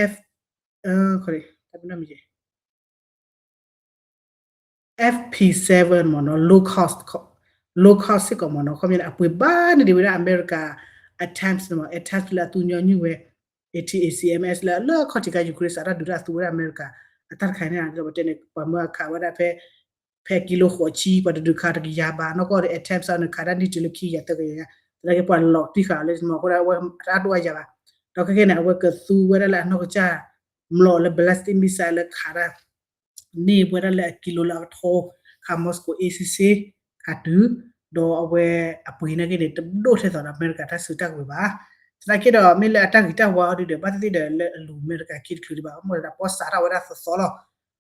F, တၢ်ပနီၣ်မ့ၢ် F P seven မ့ၢ်နီၤ low cost, low cost စ့ၢ်ကီးမ့ၢ်နီၤ ခီပညီန့ၣ် အပှ့ၤဘၣ်န့ၢ်ဒံးဝဲဒၣ် အမဲရကၤ ATACMS န့ၣ်မ့ၢ် ATACMS လၢအသူညီနုၢ်ဝဲ ATACMS လၢလၢအခီၣ်ထံးခါ Ukraine စးထီၣ်ဒုးတၢ်သူဝဲဒၣ်အမဲရကၤ အတၢ်တခါန့ၣ် ဒ်သိးပတဲန့ၣ် ပှၤမၢအခးဝဲဒၣ်ဖဲ ဖဲကံလိဃိးဆံ ပှၤတဒုးခးတကယၤဘၣ် နီၢ်ကီၢ်ဒီး ATACMS န့ၣ် ခးဒၣ်န့ၢ်တုၤလၢခံကယၤသၢကယၤညါ သနာ်က့ပှၤလီၤတံၢ်ဃာ်အီၤလၢမ့ၢ်အဃိဒၣ်အဝဲတၢ်ဒိၣ်အယၤဘၣ်. ဒီးခဲကဲန့ၣ် အဝဲကသူဝဲဒၣ်လၢအနီၢ်ကစၢ် မျိာ်လၢ ballistic missile လၢခးဒၣ် န့ၢ်ဝဲဒၣ်လၢအကံလိလၢအကထိ ခး Moscow အ့ၣ်စ့ၣ်စ့ၣ် ခးတုၤ ဒီးအဝဲအပှ့ၤနာ်က့န့ၣ် တဒိၣ်ထဲသိးဒီးအမဲရကၤတၢ်စုတၢ်ကဝဲၤဘၣ်. သနာ်က့ဒီး မ့ၢ်လၢအတၢ်ဂ့ၤတၢ်ဝါအီၤဒုဒီး ဘၣ်သ့ၣ်သ့ၣ်ဒီးလၢအလူၤအမဲရကၤခံတချုးဒံးဘၣ် မ့ၢ်ဒီးပီၣ်စးထီၣ်ဝဲဒၣ်သီသီလီၤ. ဒီး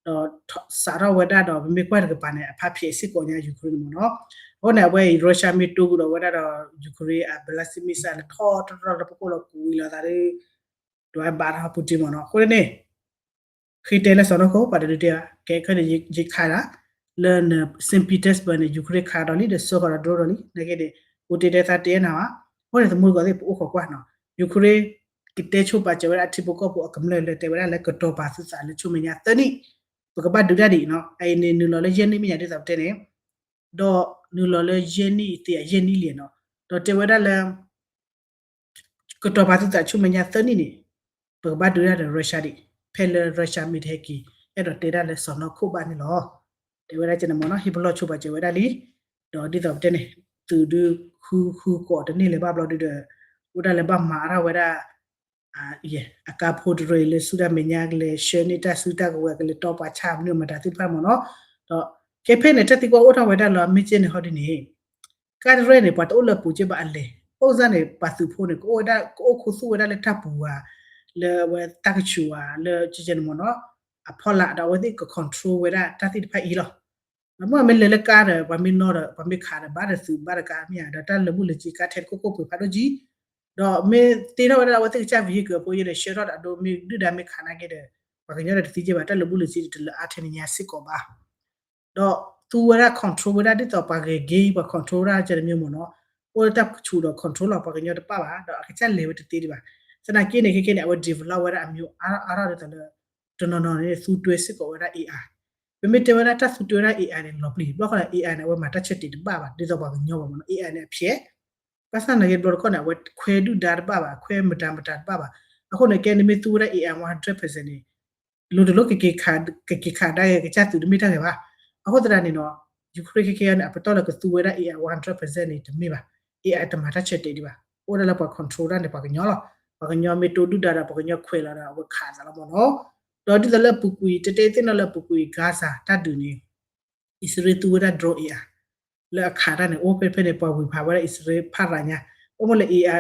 စးထီၣ်ဝဲဒၣ်ဒီး ပမ့ၢ်ကွၢ်တကပၤန့ၣ် အဖးဖျဲးစ့ၢ်ကီးညါ Ukraine န့ၣ်မ့ၢ်နီၤ. အဃိန့ၣ် အဝဲအံၤ Russia မ့ၢ်တိၢ်ကဒီးဝဲဒၣ်ဒီး Ukraine အ ballistic missile လၢထီၣ်တရီၢ်လၢပကိၣ်လီၤကူးဝံၤလီၤသးဒီး ဒွးဘၣ်ထီၣ်ပူၤတ့ၢ်မ့ၢ်နီၤ. အဃိန့ၣ် ဃ့တဲလၢစီၤနီၢ်ခိ ပှၤတဒုတဲဘၣ် ကဲခဲန့ၣ် ယခးဒၣ် လၢန Saint Petersburg န့ၣ် Ukraine ခးဒီးလံ ဒီးဆှၢဃီၤဒီး drone ဒီးလံ နာ်က့န့ၣ် အိၣ်တ့ၢ်တဲသးတဲနၤဘၣ်. အဃိန့ၣ် သမူတကိးသ့ၣ် ပအိၣ်ခိးကွၢ်နီၤ Ukraine ကတဲဆိပာ်စၢၤဝဲဒၣ်အထံဖိကီၢ်ဖိအကမျၢၢ်လၢတဲဝဲဒၣ်လၢကတီၤပာ်သုသးလၢဆူမဲာ်ညါသၢနံၣ် ပကဘၣ်ဒုးတၢ်ဒ်အံၤနီၤ အအံၤန့ၣ် နုာ်လီၤလၢယဲၢ်နံၣ်မဲာ်ညါဒ်သိးပတဲန့ၣ် ဒီးနုာ်လီၤလၢယဲၢ်နံၣ်သ့ ယဲၢ်နံၣ်လံနီၤ ဒီးတဲဝဲဒၣ်လၢ ကတီၤပာ်သုသးဆူမဲာ်ညါသၢနံၣ်န့ၣ် ပကဘၣ်ဒုးတၢ်ဒီး Russia ဒံး ဖဲလၢ Russia မ့ၢ်တဟဲက့ၤ အဲၣ်ဒိးတဲဒၣ်လၢစီၢ်နီၤခိၣ်ဘၣ်န့ၣ်လီၤ. တဲဝဲဒၣ်ကဲန့ၣ်မ့ၢ်နီၤ ဟ့ၣ်ပလီၢ်ဆိပာ်စၢၤဝဲဒၣ်လံ. ဒီးဒ်သိးပတဲန့ၣ် သုးဒုးဃုဃုကိးတန့ၢ်လၢၤဘၣ်ဘျီဒုဒီး အိၣ်ဒၣ်လၢဘၣ်မၤအါထီၣ်ဝဲဒၣ် အကါဖိတရၢအံၤလၢဆူတၢ်မဲာ်ညါ ကလဲၤဆှၢန့ၢ်တၢ်စုတၢ်ကဝဲၤ ကလဲၤတီပာ်ဆၣ်မနုၤမတၤသ့ၣ်တဖၣ်မ့ၢ်နီၤ. ဒီးခဲဖဲန့ၣ် တၢ်သံကွၢ်အိၣ်ထီၣ်ဝဲဒၣ်လၢ မ့ၢ်ကဲန့ၣ်ဟီဒ်န့ၣ် ကါတရၢန့ၣ် ပှၤတအိၣ်လၢအပူၤက့ဘၣ်အလဲၤ အိၣ်စ့ၢ်န့ၣ် ပှၤသုးဖိန့ၣ် ကအိၣ်ဝဲဒၣ် ကအိၣ်ခူသူၣ်ဝဲဒၣ်လၢတၢ်ပူၤဧါ လၢအဝဲတၢ်ကဆူးဧါ လၢကဲန့ၣ်မ့ၢ်နီၤ အဖီလာ်ဒီးအဝဲသ့ၣ်က control ဝဲဒၣ်တၢ်သ့ၣ်တဖၣ်အံၤလီၤ. မ့ၢ်မ့ၢ်လဲၤလၢကါဒီး ပှၤမ့ၢ်နီၣ်ဒီး ပှၤမ့ၢ်ခးဒီး ဘၣ်ဒီးသုးဘၣ်ဒီးကါမ့ၢ်ဧါ ဒီးတၢ်လၢာ်ဘူၣ်လၢာ်စ့ကါထဲတခိၣ်ခိၣ်ပှ့ၤဖးဒိၣ်ကံ ဒီးမ့ၢ်တ့ထီၣ်ဝဲဒၣ်လၢအဝဲသ့ၣ်ကစၢ် vehicle အဖိယဲဒီး ဆှၢထီၣ်ဒီးအဒိ မ့ၢ်ဒုၣ်ဒါမ့ၢ်ခးနာ်က့ဒီး ပှၤကညီဒီးတသံက့ဘၣ် တၢ်လၢာ်ဘူၣ်လၢာ်စ့တလၢအါထဲန့ၣ်ညါစ့ၢ်ကီးဘၣ်. ဒီးသူဝဲဒၣ် control ဝဲဒၣ်ဒ်သိးပှၤဂဲၤဂ့ၤ ပှၤ control ဝဲဒၣ်ကဲတမံၤမ့ၢ်နီၤ အိၣ်လၢတၢ်ဆူးဒီး control လီၤ ပှၤကညီတပၣ်ဘၣ် ဒီးအကစၢ်လဲၤဝဲတသ့ဒံးဘၣ်. သနာ်က့န့ၣ် ခဲကဲန့ၣ် အဝဲ develop ဝဲဒၣ်အမျိုးအါထီၣ်ဒ်သိးလၢ တနီၤနီၤန့ၣ် သူတွဲစ့ၢ်ကီးဝဲဒၣ် AI ပမ့ၢ်တဲဝဲဒၣ်တၢ်သူတွဲဝဲဒၣ် AI န့ၣ် လီၤပျံၤ ဘျီဃီန့ၣ် AI န့ၣ် အဝဲမၤတၢ်ဆၢတဲာ်တဘၣ်ဘၣ် ဒ်သိးပှၤကညီဘၣ်မ့ၢ်နီၤ AI န့ၣ်အဖျဲး ဘၣ်ဆၣ်သနာ်က့ဘျီတခီန့ၣ် အဝဲခွဲဒုၣ်ဒါတဘၣ်ဘၣ် ခွဲမတၤမတၤတဘၣ်ဘၣ်. အဃိန့ၣ် ကဲနမ့ၢ်သူဝဲဒၣ် AI one hundred percent န့ၣ် လိၤတလိၤ ကက့ၤခးဒၣ် ကက့ၤခးဒၣ်ကစၢ်သုးတမ့ၢ်တၢ်ဂ့ၤဘၣ်. အဃိသတးန့ၣ်နီၤ Ukraine ခဲကဲန့ၣ် အပတီၢ်လၢကသူဝဲဒၣ် AI one hundred percent န့ၣ် တမ့ၢ်ဘၣ်. AI တမၤတၢ်ဆၢတဲာ်ဒံးဘၣ်. အိၣ်ဒၣ်လၢပှၤ control ဒၣ်န့ၣ် ပှၤကညီလီၤ. ပှၤကညီမ့ၢ်တိဒုၣ်ဒါဒီး ပှၤကညီခွဲးလီၤဒီး အဝဲခးသးလီၤမ့ၢ်နီၤ. ဒီးဒ်သိးလၢအပူၤကွံာ် တဲတဲသ့ၣ်နီၣ်လၢအပူၤကွံာ် Gaza တၢ်ဒုးန့ၣ် အံၣ်စရ့လးသူဝဲဒၣ် drone အံၤဧါ လၢအခးတၢ်န့ၣ် အိၣ်ဖဲဖဲန့ၣ် ပှၤဝံၤဖးဝဲဒၣ်အံၣ်စရ့လးဖးရၤညါ အိၣ်မ့ၢ်လၢ AI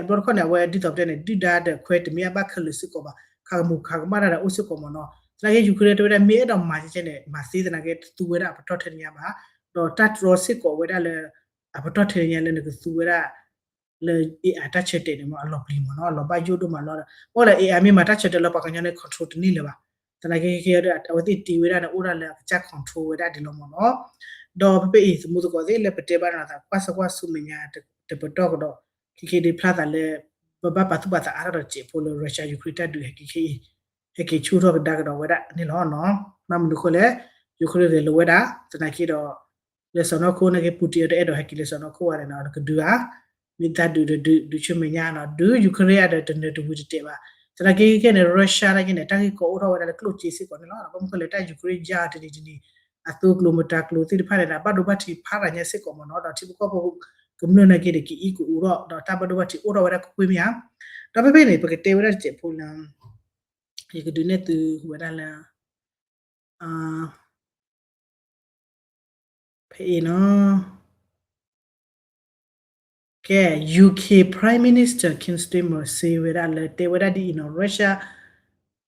ဘျီတခီန့ၣ် အဝဲဒ်သိးပတဲန့ၣ် ဒုၣ်ဒါဒီးခွဲးတမ့ၢ်အဘၣ်ခဲလၢာ်စ့ၢ်ကီးဘၣ် ခးကမူၤခးကမၣ်တၢ်ဒီးအိၣ်စ့ၢ်ကီးမ့ၢ်နီၤ. သနာ်က့ Ukraine တဲဝဲဒၣ် မ့ၢ်အဲၣ်ဒိးမၤကဲကဲန့ၣ် မၤသ့သနာ်က့ တသူဝဲဒၣ်အပတီၢ်ထဲန့ၣ်ညါဘၣ်. ဒီးတၢ်တြီစ့ၢ်ကီးဝဲဒၣ်လၢ အပတီၢ်ထဲန့ၣ်ညါလၢနကသူဝဲဒၣ် လၢ AI တၢ်ဆၢတဲာ်န့ၣ်မ့ၢ် အလီၤပျံၤမ့ၢ်နီၤ အလီၤဘၣ်ယိၣ်ဒိၣ်မးလီၤဒီး မ့ၢ်လၢ AI မ့ၢ်မၤတၢ်ဆၢတဲာ်လၢပှၤကညီန့ၣ် control တန့ၢ်လၢၤဘၣ်. သနာ်က့ ခဲကဲဒီး အဝဲသ့ၣ်တ့ဝဲဒၣ်န့ၣ် အိၣ်ဒၣ်လၢအကစၢ် control ဝဲဒၣ်ဒ်လီၤမ့ၢ်နီၤ. ဒီးဖဲဖဲအံၤ သမူသကိးသ့ၣ်လၢပတဲဘၣ်န့ၣ်သး ကွၢ်စၢၤကွၢ်ဆူမဲာ်ညါ တပတီၢ်ကဒီး ခဲကဲဒုးဖျါသးလၢ ပဘၣ်ပာ်သူၣ်ပာ်သးအါထီၣ်ဒီးစဲးဖိလၢ Russia Ukraine တၢ်ဒုးဟဲက့ၤခဲအံၤ ဟဲက့ၤဆူၣ်ထီၣ်ကဒါကဒီးဝဲဒၣ်န့ၣ်လီၤ. ဘၣ်မနုၤအဃိလဲၣ် Ukraine ဂဲၤလိာ်ဝဲဒၣ် သနာ်က့ဒီး လၢစီၢ်နီၤခိၣ်နာ်က့ Putin တအဲၣ်ဒိးဟဲက့ၤလၢစီၢ်နီၤခိၣ်ဘၣ်န့ၣ်နီၤ ကဒုးဧါ မ့ၢ်တၢ်ဒုးဒီးဒုး ဒုးဆူမဲာ်ညါနီၤ ဒုး Ukraine ဒီးတနၢၤတဝံၤတတဲာ်ဘၣ်. သနာ်က့ခဲန့ၣ် Russia နာ်က့န့ၣ် တၢ်ဂ့ၢ်ကီအိၣ်ထီၣ်ဝဲဒၣ်လၢကျိၣ်စ့စ့ၢ်ကီးန့ၣ်လီၤ. ဘၣ်မနုၤဃိလဲၣ် တၢ် Ukraine ယါတနံၤတနံၤ အသိကျိၤမတၤကျိၤသ့ၣ်တဖၣ်န့ၣ်ဒီး ဘၣ်ဒိဘၣ်ထံးဖးရၤညါစ့ၢ်ကီးမ့ၢ်နီၤ ဒီးထံဖိကီၢ်ဖိ ကမျၢၢ်နာ်က့န့ၣ် ကအံၣ်ကအိၣ်ထီၣ် ဒီးတၢ်ဘၣ်ဒိဘၣ်ထံးအိၣ်ထီၣ်ဝဲဒၣ်ကွ့ၢ်ကွ့ၢ်မ့ၢ်ဧါ. ဒီးဖဲဖဲန့ၣ် ပကတဲဝဲဒၣ်တစဲးဖိလၢ ယကဒုးနဲၣ်သုဝဲဒၣ်လၢ ဖဲအံၤနီၤ ကဲ UK Prime Minister Keir Starmer စံးဝဲဒၣ်လၢ တဲဝဲဒၣ်ဒ်အံၤနီၤ Russia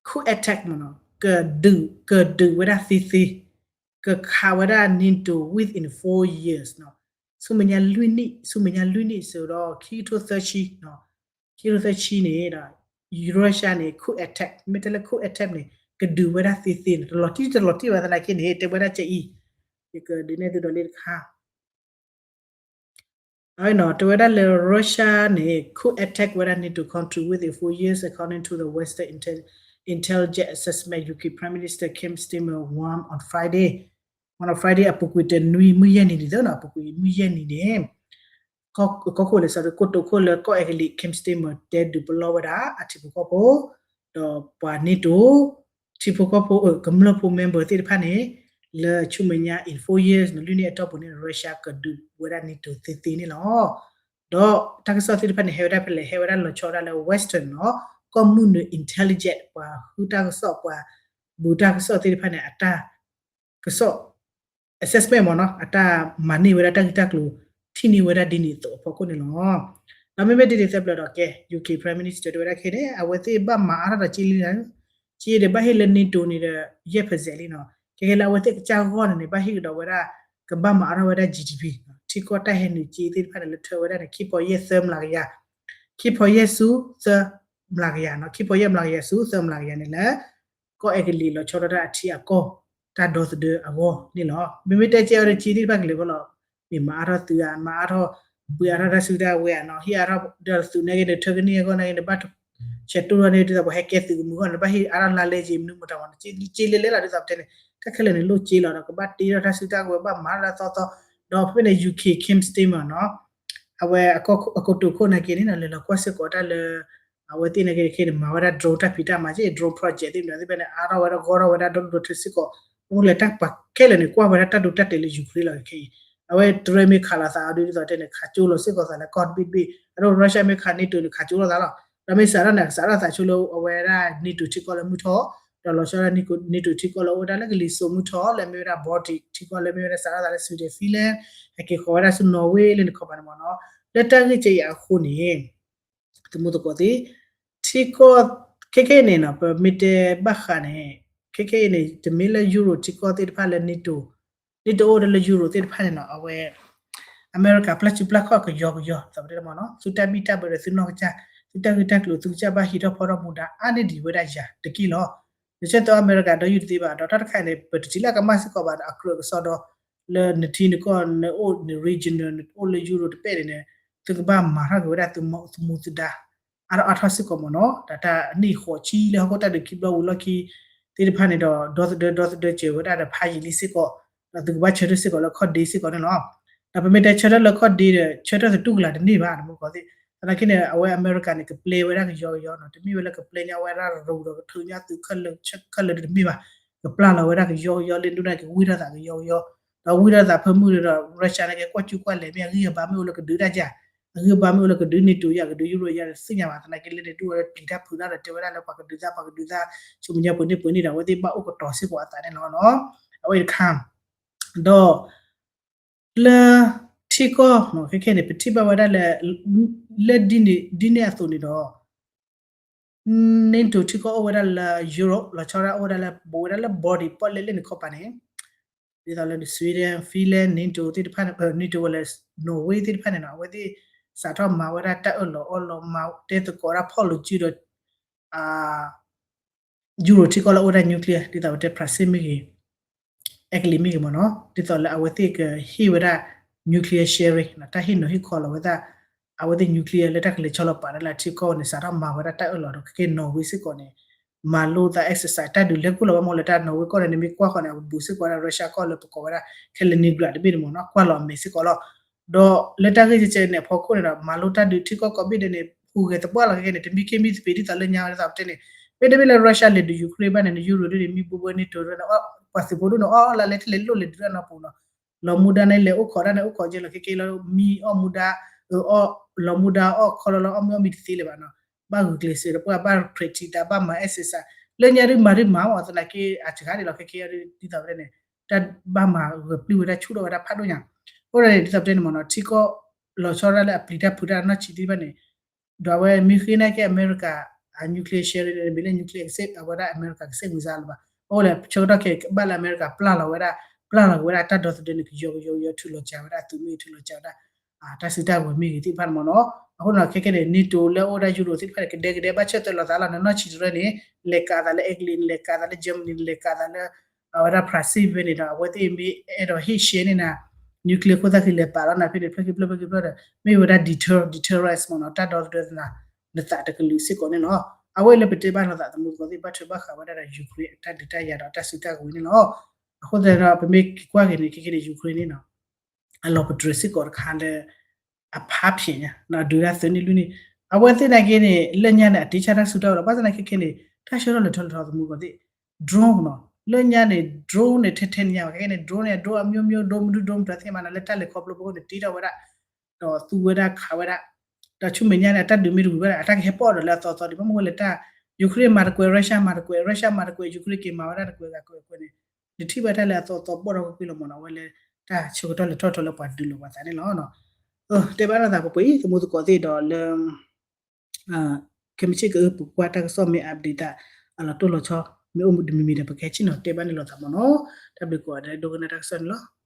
could attack မ့ၢ်နီၤ ကဒုး ကဒုးဝဲဒၣ်သ့သ့ ကခးဝဲဒၣ် NATO within four years နီၤ ဆူမဲာ်ညါလွံၢ်နံၣ် ဆူမဲာ်ညါလွံၢ်နံၣ် စံးဒီး ခံကထိသၢဆံ ခံကထိသၢဆံန့ၣ်ဒီး Russia န့ၣ် could attack မ့ၢ်တဲလၢ could attack န့ၣ် ကဒုးဝဲဒၣ်သ့သ့န့ၣ် တလီၤတံၢ်တလီၤတံၢ်ဘၣ်သနာ်က့န့ၣ် တဲဝဲဒၣ်ကအံၤ ယကဒုးနဲၣ်သုဒီးလံတခါ အနီၤ တဲဝဲဒၣ်လၢ Russia န့ၣ် could attack ဝဲဒၣ် NATO country within four years according to the Western intel intelligence assessment UK Prime Minister Keir Starmer warned on Friday on Friday အပူၤကွံာ်တနွံ မုၢ်ယဲၢ်နံၤဒ်သိးနီၤ အပူၤကွံာ်မုၢ်ယဲၢ်နံၤန့ၣ် ကီၢ်ခိၣ်လၢ sorry ကီၢ်တိာ်ခိၣ်လၢကီၢ်အဲကလံး Keir Starmer တဲဒုးပလီၢ်ဝဲဒၣ်အထံဖိကီၢ်ဖိ ဒီးပှၤ NATO ထံဖိကီၢ်ဖိ ကမျၢၢ်ဖိ member သ့ၣ်တဖၣ်န့ၣ် လၢဆူမဲာ်ညါ in four years န့ၣ် လွံၢ်နံၣ်အတီၢ်ပူၤန့ၣ် Russia ကဒုးဝဲဒၣ် NATO သ့သ့န့ၣ်လီၤ. ဒီးတၢ်ကစီၣ်သ့ၣ်တဖၣ်န့ၣ် ဟဲဝဲဒၣ်ဖဲလဲၣ် ဟဲဝဲဒၣ်လီၤဆီဒၣ်လၢ Western နီၤ ကီၢ်မုၢ်နုာ် intelligence ပှၤဟုၣ်တၢ်ကစီၣ် ပှၤဘူးတၢ်ကစီၣ်သ့ၣ်တဖၣ်န့ၣ် အတၢ်ကစီၣ် assessment မ့ၢ်နီၤ အတၢ်မၤန့ၢ်ဝဲဒၣ်တၢ်ဂ့ၢ်တၢ်ကျိၤ ထံၣ်န့ၢ်ဝဲဒၣ်ဒ်န့ၣ်အသိးအဖီခိၣ်န့ၣ်လီၤ. ဒီးမ့မ့ၢ်ဒ်န့ၣ်သတးဒီး ကဲ UK Prime Minister တဲဝဲဒၣ်ခဲန့ၣ် အဝဲသ့ၣ်ဘၣ်မၤအါထီၣ်ဒီးက့လံ က့ဒီးဘၣ်ဟ့ၣ်လၢ NATO န့ၣ်ဒီး ယဲၢ် percent လံနီၤ ခဲကဲလၢအဝဲသ့ၣ်ကစၢ်ဂီၢ်န့ၣ်န့ၣ် ဘၣ်ဟ့ၣ်ကဒီးဝဲဒၣ် ကဘၣ်မၤအါထီၣ်ဝဲဒၣ် GDP ထံကီၢ်တၢ်ဟဲနုာ်က့သ့ၣ်တဖၣ်န့ၣ် လၢထၢဝဲဒၣ်န့ၣ် ခံ point ယဲၢ် သၢမျးကယၤ ခံ point ယဲၢ် ဆူ သၢမျးကယၤနီၤ ခံ point ယဲၢ်မျးကယၤ ဆူ သၢမျးကယၤန့ၣ်လၢ ကီၢ်အဲကလံးလီၤဆီဒၣ်တၢ်အထံအကီၢ် တၢ်ဒီသဒၢအဂီၢ်န့ၣ်လီၤ. မ့မ့ၢ်တဲကဲအီၤဒီးက့သ့ၣ်တဖၣ်ကလဲၤဖဲလီၤ မ့ၢ်မၤအါထီၣ်သုဧါ မၤအါထီၣ် ဘှံးအါထီၣ်တၢ်စုတၢ်ဝဲနီၤ, ဟ့ၣ်အါထီၣ်ဒီးသုးန့ၣ်က့ၤ နထၢကနံၣ်အဂီၢ်န့ၣ်က့ၤ နဘၣ်ဆဲးတိၢ်ထီၣ်န့ၣ် ဒ်သိးပှၤဟဲကဲသုးကမုၢ်ဂီၢ်န့ၣ် နဘၣ်ဟ့ၣ်အါထီၣ်လါလဲက့ၤမနုၤမတၤမနီၤ, က့လ့လဲလီၤ ဒ်သိးပတဲန့ၣ် တၢ်ခဲလၢာ်န့ၣ်လိၣ်က့လီၤဒီး ကဘၣ်တ့ထီၣ်တၢ်စုတၢ်ဝဲ ဘၣ်မၤလၢအသီသီ, ဒီးဖဲန့ၣ် UK Kim Starmer နီၤ အဝဲအကိတိာ်ခိၣ်န့ၣ်က့ၤန့ၣ် လဲၤလီၤကွၢ်စ့ၢ်ကီးတၢ်လၢ အဝဲသ့ၣ်န့ၣ်က့ၤန့ၣ် မၤဝဲဒၣ် drone တၢ်ဖံးတၢ်မၤက့ drone project သ့ၣ်မနုၤသ့ၣ်ဖဲန့ၣ် အါထီၣ်ဝဲဒၣ်ဂီၢ်ထီၣ်ဝဲဒၣ်ဒီဒူၣ်ဒီထၢစ့ၢ်ကီး, အဃိလဲၣ်တၢ်ပှၤခဲလၢာ်န့ၣ် ကွၢ်ဝဲဒၣ်တၢ်ဒိတၢ်တဲာ်လၢ Ukraine လီၤခဲအံၤ, အဝဲတရၢမ့ၢ်ခးလီၤသးအီၤဒ်သိးတဲန့ၣ် ခးကၠိလီၤစ့ၢ်ကီးသးလၢကီၢ်တဘ့ၣ်တဘ့ၣ်, အဒိ Russia မ့ၢ်ခး NATO န့ၣ် ခးကၠိလီၤသးလီၤ, ဒီးမ့ၢ်စးထီၣ်န့ၣ် စးထီၣ်သးဆိလၢအဝဲဒၣ် NATO ထံကီၢ်လၢမုၢ်ထီၣ်, ဒီးလီၤဆီဒၣ် NATO ထံကီၢ်လၢအိၣ်ဝဲဒၣ်လၢကလံၤစိးမုၢ်ထီၣ် လၢမ့ၢ်ဝဲဒၣ် Baltic ထံကီၢ်လၢမ့ၢ်ဝဲဒၣ်စးထီၣ်သးလၢ Sweden Finland ဟဲက့ၤဃီၤဝဲဒၣ်ဆူ Norway လၢန့ၣ်ခီပၤန့ၣ်မနီၤ, လၢတၢ်ဂ့ၢ်ကဲအံၤအဃိန့ၣ် သမူသကိးသ့ၣ်, ထံကီၢ် ခဲခဲအံၤန့ၣ်နီၤ ပမ့ၢ်တဲဘၣ်ဃးန့ၣ် ခဲခဲအံၤန့ၣ် တမ့ၢ်လၢ Euro ထံကီၢ်သ့ၣ်တဖၣ်လၢ NATO, NATO အိၣ်ဒီးလၢ Euro သ့ၣ်တဖၣ်န့ၣ်နီၤ အဝဲ အမဲရကၤပျၢ်စုပျၢ်ခီၣ်ကယီကယီ ဒ်သိးပတဲမနီၤ သုတၢ်ဘံၣ်တၢ်ဘၢဒီးသုနီၢ်ကစၢ် သုတၢ်ဂ့ၢ်တၢ်ကျိၤသုကစၢ်ဘၣ်ဟံးထီၣ်ဖီထီၣ်မူဒါအါန့ၢ်ဒံးဝဲဒၣ်ယၤတက့ၢ်လီၤ. နဆၢသးအမဲရကၤဒီးယုၢ်တသ့ဘၣ် ဒီးတၢ်တခါအံၤန့ၣ် ပတထံၣ်လၢကမၣ်စ့ၢ်ကီးဘၣ်ဒီး အကြၢးကစီဒီး လၢနထံနကီၢ် နအိၣ်န regional နအိၣ်လၢ Euro တပဲၣ်န့ၣ်န့ၣ် သုကဘၣ်မၤထီၣ်က့ၤဝဲဒၣ်သုမူသုဒါ အါထီၣ်အါထီၣ်စ့ၢ်ကီးမ့ၢ်နီၤ ဒီးတၢ်နံၣ်ဃိးဆံလၢဟီၣ်ခိၣ်တၢ်ဒုးခံဘျီဝံၤလီၢ်ခံသ့ၣ်တဖၣ်န့ၣ်ဒီး ဒီသဒၢဒီသဒၢစၢၤဝဲဒၣ်ဒီးဖးယံာ်လံစ့ၢ်ကီး ဒီးသုကဘၣ်ဆၢထၢၣ်စ့ၢ်ကီးလၢခီၣ်ဒ့စ့ၢ်ကီးန့ၣ်လီၤ. ဒီးပမ့ၢ်တဲဆၢထၢၣ်လၢခီၣ်ဒ့ဒီး ဆၢထၢၣ်သတူၢ်ကလာ်တန့ၢ်ဘၣ် တမူကီၢ်သ့ၣ် သနာ်က့န့ၣ် အဝဲအမဲရကၤန့ၣ် ကပျဲဝဲဒၣ်ကယီကယီနီၤ တမ့ၢ်ဝဲလၢကပျဲညါဝဲဒၣ်ရူဒီးကထုးညါသုးခဲလၢာ်တမ့ၢ်ဘၣ် ကပျၢ်လီၤဝဲဒၣ်ကယီကယီလၢဒုးန့ၣ်ကဝံထီၣ်သးကယီကယီ ဒီးဝံထီၣ်သးဖၢမုၢ်ဒီး Russia န့ၣ်က့ၤကွၢ်ကူကွၢ်လဲၤမ့ၢ်အဂံၢ်အဘါမ့ၢ်အိၣ်လၢကဒုးတၢ်ယၤ အဂံၢ်အဘါမ့ၢ်အိၣ်လၢကဒုး NATO ယၤကဒုး Euro ယၤတသ့ၣ်ညါဘၣ် သနာ်က့လၢန့ၣ်ဒုးဝဲပျံၤတၢ်ဖုးတၢ်ဒီးတဲဝဲဒၣ်လၢပှၤကဒုးသးပှၤကဒုးသး ဆူမဲာ်ညါပှဲၤန့ၢ်ပှဲၤန့ၢ်ဒီး အဝဲသ့ၣ်ဘၣ်အိၣ်ကတီၤစ့ၢ်ကီးအသးန့ၣ်လီၤနီၤ အဝဲတခါ ဒီး လၢ ထံကီၢ်နီၤ ခဲခဲန့ၣ် ပထံၣ်ဘၣ်ဝဲဒၣ်လၢ လၢဒ်န့ၣ်အသိးန့ၣ်ဒီး NATO ထံကီၢ်အိၣ်ဝဲဒၣ်လၢ Europe လီၤဆီဒၣ်အိၣ်ဝဲဒၣ်လၢ ဘူးဝဲဒၣ်လၢ body ပီၣ်လဲၣ်လဲၣ်န့ၣ်ခီပၤန့ၣ် ဒ်သိးလၢ Sweden Finland NATO သ့ၣ်တဖၣ်န့ၣ် NATO ဝဲလၢ Norway သ့ၣ်တဖၣ်န့ၣ်နီၤ အဝဲသ့ၣ် စးထီၣ်မၤဝဲဒၣ်တၢ်အၢၣ်လီၤအီလီၤမၤတဲသကိးဒၣ်ဖီၣ်လိာ်စုဒီး Euro ထံကီၢ်လၢအိၣ်ဝဲဒၣ် nuclear ဒ်သိးပတဲ Brussels မ့ၢ်ဂ့ၤ အဲကလံးမ့ၢ်ဂ့ၤမ့ၢ်နီၤ ဒ်သိးလၢအဝဲသ့ၣ်ကဟ့ၣ်ဝဲဒၣ် nuclear sharing တၢ်ဟ့ၣ်နီၤဟ့ၣ်ခီလီၤဝဲဒၣ် အဝဲသ့ၣ် nuclear လၢတၢ်ကလဲၤဆီလီၤပာ်န့ၣ်လၢထံကီၢ်န့ၣ် စးထီၣ်မၤဝဲဒၣ်တၢ်အၢၣ်လီၤဒီး ခဲကဲ Norway စ့ၢ်ကီးန့ၣ် မၤလိသး exercise တၢ်ဒုးလဲၤကိၢ်လီၤဘၣ်မ့ၢ်လၢတၢ် Norway ကီၢ်န့ၣ် နမ့ၢ်ကွၢ်ဃီန့ၣ် အဘူးစ့ၢ်ကီးဝဲဒၣ် Russia ကီၢ်လၢပကိးဝဲဒၣ် Kaliningrad တဘ့ၣ်န့ၣ်မ့ၢ်နီၤ ကွၢ်လီၤအမဲာ်စ့ၢ်ကီးလီၤ ဒီးလၢတၢ်ဂ့ၢ်ကဲကဲန့ၣ် အဖီခိၣ်န့ၣ်ဒီး မၤလိတၢ်ဒုးထံကီၢ်ကိးဘ့ၣ်ဒဲးန့ၣ် ဟူးဂဲၤသပှၢ်လီၤခဲကဲန့ၣ် တမံခ့မံသပ့ၤဒ်သိးလၢညါဝဲဒ်သိးပတဲန့ၣ် မ့တမ့ၢ်လၢ Russia လဲၤဒုး Ukraine ဘၣ်န့ၣ် Euro ဒ်န့ၣ် မံဘိဘိ NATO ဒ်န့ၣ် ပှၤသုးဖိဒ်န့ၣ် အီၣ်လၢလဲၤထံၣ်လဲၤလိၣ်လဲၤဒုးတၢ်နီတပူၤနီၤ လီၤမူဒါန့ၣ်လဲၤအိၣ်ခိးတၢ်န့ၣ်အိၣ်ခိးကဲလီၤခဲကဲလၢ မံအီၣ်မူဒါ အၢ အီၣ် လီၤမူဒါအီၣ်ခီလီၤလီၤ အီၣ်မ့ၢ်အီၣ်မံတသ့လၢၤဘၣ်နီၤ ဘၣ်ဂုာ်ကျဲးစၢးဒီးပှၤဘၣ် practice တၢ်ဘၣ်မၤ exercise လၢညါဒုးမၤဒုးမၤမ့ၢ်သနာ်က့ အစှၤဒ်လီၤခဲကဲ ဒ်သိးပတဲန့ၣ် တၢ်ဘၣ်မၤဂၢၤပျုၢ်ဝဲဒၣ်ဆူၣ်ထီၣ်ဝဲဒၣ်ဖးဒိၣ်ညါ အဃိန့ၣ် ဒ်သိးပတဲန့ၣ်မ့ၢ်နီၤ ထံကီၢ်လီၤဆီဒၣ်လၢအပျံၤတၢ်ဖုးတၢ်နီၢ်ဆံးသ့ၣ်တဖၣ်န့ၣ် ဒီးအဝဲမ့ၢ်ဃ့န့ၢ်က့ၤအမဲရကၤ အ nuclear sharing န့ၣ် မ့ၢ်လၢ nuclear ကစ့ၢ် အဝဲဒၣ်အမဲရကၤကစ့ၢ်မုၢ်စါလၢၤဘၣ် အဃိလဲၣ် ဆၢကတီၢ်ခဲအံၤ ဘၣ်လၢအမဲရကၤပျၢ်လီၤဝဲဒၣ် ပျၢ်လီၤက့ၤဝဲဒၣ်တၢ်ဒီသဒၢန့ၣ် ကယီကယီကယီ ထုးလီၤစှၤဝဲဒၣ်အသုးမုၢ် ထုးလီၤစှၤဝဲဒၣ် တၢ်စုတၢ်ဝဲၤမ့ၢ်ဂ့ၤသ့ၣ်တဖၣ်န့ၣ်မ့ၢ်နီၤ အဃိန့ၣ် ခဲကဲန့ၣ် NATO လၢအအိၣ်ဝဲဒၣ် Euro သ့ၣ်တဖၣ်န့ၣ် ကဒဲကဒဲဘၣ်ဆၢတဲာ်လီၤသးလီၤ နနီၢ်ဆံးတရၢန့ၣ် လဲၤကးသးလၢ Italy န့ၣ် လဲၤကးသးလၢ Germany န့ၣ် လဲၤကးသးလၢ အဝဲဒၣ် Brazil ဖဲန့ၣ်ဒီး အဝဲသ့ၣ်မ့ၢ်အဲၣ်ဒိးဟ့ၣ်ရှဲန့ၢ်နၤ nuclear ခိၣ်သၣ်ဃံလဲၤပာ်လီၤနၤဖဲန့ၣ် ဖျၢၣ်ခံဖျၢၣ်ဖျၢၣ်ခံဖျၢၣ်ဒီး မ့ၢ်ဝဲဒၣ် deter deterrence မ့ၢ်နီၤ တၢ်ဒီသဒၢနသးတကလုာ်စ့ၢ်ကီးန့ၣ်လီၤ အဝဲလၢပတဲဘၣ်လိာ်သးသမူသကိးသ့ၣ် ဘၣ်ထွဲဘၣ်ဃးဝဲဒၣ်ဒီး Ukraine အတၢ်ဒုးတၢ်ယၤဒီးတၢ်စုတၢ်ကဝဲၤန့ၣ်လီၤ အဃိသတးဒီး ပမ့ၢ်က့ၤကွၢ်က့ၤန့ၣ် ခဲကဲန့ၣ် Ukraine န့ၣ်နီၤ အလီၤပတြၢၤစ့ၢ်ကီးတခါလၢ အဖးဖျဲးညါ ဒုးတၢ်သၢနံၣ်လွံၢ်နံၣ် အဝဲသ့ၣ်နာ်က့န့ၣ် လၢညါန့ၣ် အတ့ဆၣ်တၢ်စုတၢ်ဝဲလီၤ ဘၣ်ဆၣ်သနာ်က့ခဲကဲန့ၣ် တၢ်ဆၢထၢၣ်လၢထီၣ်လၢထီသမူသကိးသ့ၣ် drone နီၤ လၢညါန့ၣ် drone န့ၣ် ထဲထဲန့ၣ်ညါဘၣ် ခဲကဲန့ၣ် drone န့ၣ် drone အမျိုးမျိုး drone မနုၤ drone မတၤသ့ၣ်မးနီၤ လၢတၢ်လဲၤခီဖျိဖီခိၣ်န့ၣ် တ့ထီၣ်ဝဲဒၣ် ဒီးသူဝဲဒၣ်ခးဝဲဒၣ် ဒီးဆူမဲာ်ညါန့ၣ် အတၢ်ဒုးမ့ၢ်တဝံၤဘၣ်န့ၣ် အတၢ်ကဟဲပီၣ်ဒီးလၢအသီသီဒံး ဘၣ်မနုၤဃိလဲၣ်တၢ် Ukraine မၤတကွဲး Russia မၤတကွဲး Russia မၤတကွဲး Ukraine က့ၤမၤဝဲဒၣ်တကွဲးဂၤကွဲးကွဲးန့ၣ် နထံၣ်ဘၣ်တၢ်လၢအသီသီဘီၣ်ထီၣ်ကွ့ၢ်ကွ့ၢ်လီၤမ့ၢ်နီၤ အဝဲလၢ တၢ်ဆၢကတီၢ်လဲၤထီၣ်ထီလၢပှၤဒုးလိာ်ပှၤသးန့ၣ်လီၤ. တဲဘၣ်လိာ်သးပှဲၤပှဲၤအံၤ သမူသကိးသ့ၣ်ဒီးလၢ ခဲမုၢ်ဆ့ၣ်ကအၢပကွၢ်တၢ်ကစီၣ်မ့ၢ် update သး အလီၤတိၢ်လီၤဆီ မ့ၢ်အိၣ်မူတမံၤမံၤဒီး ပကဟဲဆ့ၣ်နီၤတဲဘၣ်န့ၣ်လိာ်သးမ့ၢ်နီၤ. တၢ်ဘျုးကိးဂၤဒဲး ဒိကနၣ်တၢ်ကစီၣ်န့ၣ်လီၤ.